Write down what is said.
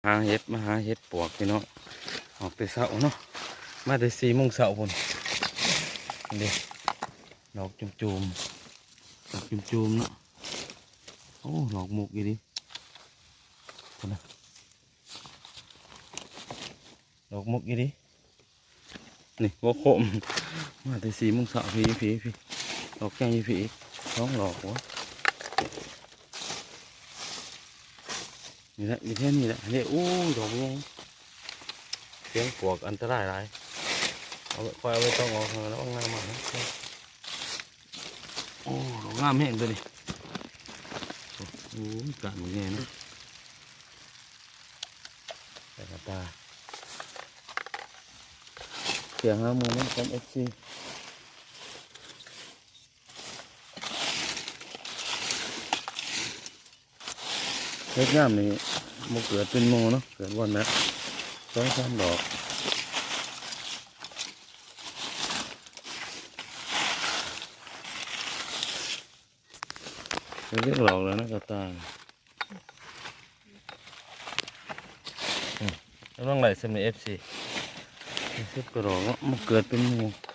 ຫາເຫັດ ມາຫາເຫັດປວກພີ່ນ້ອງ ອອກແຕ່ເຊົ້າເນາະ ມາແຕ່ສີ່ໂມງເຊົ້າພຸ້ນ ເດ້ ດອກຈຸ່ມໆ ດອກຈຸ່ມໆເນາະ ໂອ້ ດອກໝົກອີ່ຫຼີ ພຸ້ນນະ ດອກໝົກອີ່ຫຼີ ນີ້ບໍ່ຄົມ ມາແຕ່ສີ່ໂມງເຊົ້າ ພີ້ ພີ້ ພີ້ ດອກໃຫຍ່ພີ້ອີກ ສອງດອກວະ ນີ້ແຫຼະ ຢູ່ແຖວນີ້ແຫຼະ ເດ້ ໂອ້ຍ ດອກໃຫຍ່ ສຽງປວກອັນຕະລາຍຫຼາຍ ເອົາໄປ ຂ້ອຍເອົາໃບຕອງອອກ ລະວັງງາມມາ ໂອ້ ດອກງາມແຮງໂຕນີ້ ໂອ້ຍ ການບັກໃຫຍ່ເນາະ ແຕ່ກະຕາ ສຽງຫາໝູ່ນຳກັນ ເອັຟຊີ ເຫັດຍາມນີ້ບໍ່ເກີດເປັນໝູ່ເນາະ ເກີດວັນລະສອງສາມດອກ ເຮັດຈັກດອກແລ້ວນະກະຕ່າຍ ອືມ ກຳລັງໄດ້ສ່ຳນີ້ ເອັຟຊີ ສິບກວ່າດອກເນາະ ບໍ່ເກີດເປັນໝູ່